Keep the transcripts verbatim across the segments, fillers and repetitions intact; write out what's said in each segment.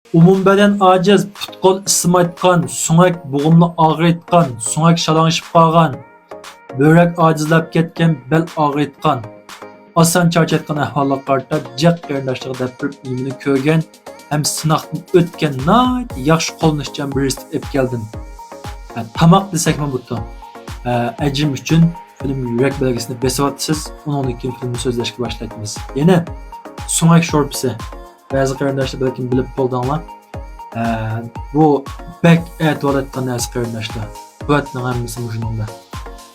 ئومۇمبەدەن ئاجىز، پۇت-قول ئىسسىمايتقان، سۆڭەك بوغۇملا ئاغرىيتقان، سۆڭەك شالاڭلىشىپ قالغان، بۆرەك ئاجىزلاپ كەتكەن، بەل ئاغرىيتقان، ئاسان چارچايدىغان ئەھۋاللارغا قارىتا جىق قېرىنداشلىرىغا دەپ بېرىپ ئۈنۈمىنى كۆرگەن ھەم سىناقتىن ئۆتكەن ناھايىتى ياخشى قوللىنىشچان بىر رېتسېپت ئېلىپ كەلدىم. ھە، تاماق دېسەكمۇ بوپتۇ. ھە، ئەجرىم ئۈچۈن فىلىمگە يۈرەك بەلگىسىنى بېسىۋاتىسىز، ئۇنىڭدىن كېيىن فىلىمنى سۆزلەشكە باشلايمىز. يەنە سۆڭەك شورپىسى. بەزى قېرىنداشلار بەلكىم بىلىپ بولدۇڭلار. ئە، بۇ بەك ئەتىۋالاتقان نەرسە قېرىنداشلار. قۇۋۋەتنىڭ ھەممىسى مۇشۇنىڭدا.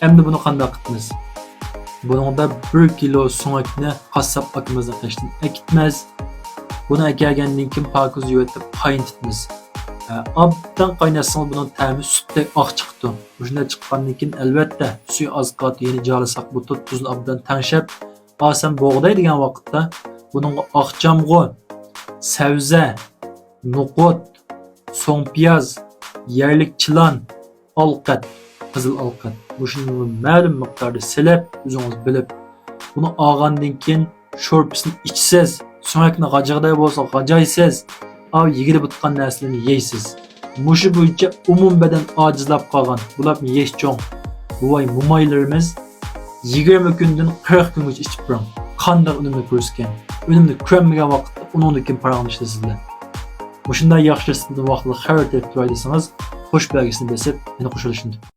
ئەمدى بۇنى قانداق قىلىمىز؟ بۇنىڭدا بىر كىلو سۆڭەكنى قاسساپ ئاكىمىزنىڭ قېشىدىن ئەكىتىمىز. بۇنى ئەكەلگەندىن كېيىن پاكىز يۇيۇۋېتىپ قاينىتىمىز. ئە، ئابدان قايناتسىڭىز بۇنىڭ تەمى سۈتتەك ئاق چىقىدۇ. مۇشۇنداق چىققاندىن كېيىن ئەلۋەتتە سۈيى ئاز قالدى، يەنە جالىساق بولىدۇ، تۇزنى ئابدان تەڭشەپ، ئاسان بۇغداي دېگەن ۋاقىتتا بۇنىڭغا ئاق چامغۇر، سەۋزە، نوقۇت، سوڭ پىياز، يەرلىك چىلان، ئالقەت، قىزىل ئالقەت. مۇشۇنى مەلۇم مىقداردا سېلىپ، ئۆزىڭىز بىلىپ، بۇنى ئالغاندىن كېيىن شورپىسىنى ئىچىسىز، سۆڭەكنى غاجىغىدەك بولسا غاجايسىز، ئاۋۇ يېگىلى بولىدىغان نەرسىلەرنى يەيسىز. مۇشۇ بويىچە ئومۇمبەدەن ئاجىزلاپ قالغان، بولۇپمۇ يېشى چوڭ بوۋاي، مومايلىرىمىز يىگىرمە كۈندىن قىرىق كۈنگىچە ئىچىپ بېرىڭ. قانداق ئۈنۈمنى كۆرسىتىكەن؟ ئۈنۈمنى كۆرمىگەن ۋاقىتتا ئۇنىڭدىن كېيىن پاراڭلىشىمىز سىز بىلەن. مۇشۇنداق ياخشى رېتسېپتىدىن ۋاقتىدا خەۋەر تېپىپ تۇراي دېسىڭىز، قوش بەلگىسىنى بېسىپ، مېنى قوشۇۋېلىشنى ئۇنتۇماڭ.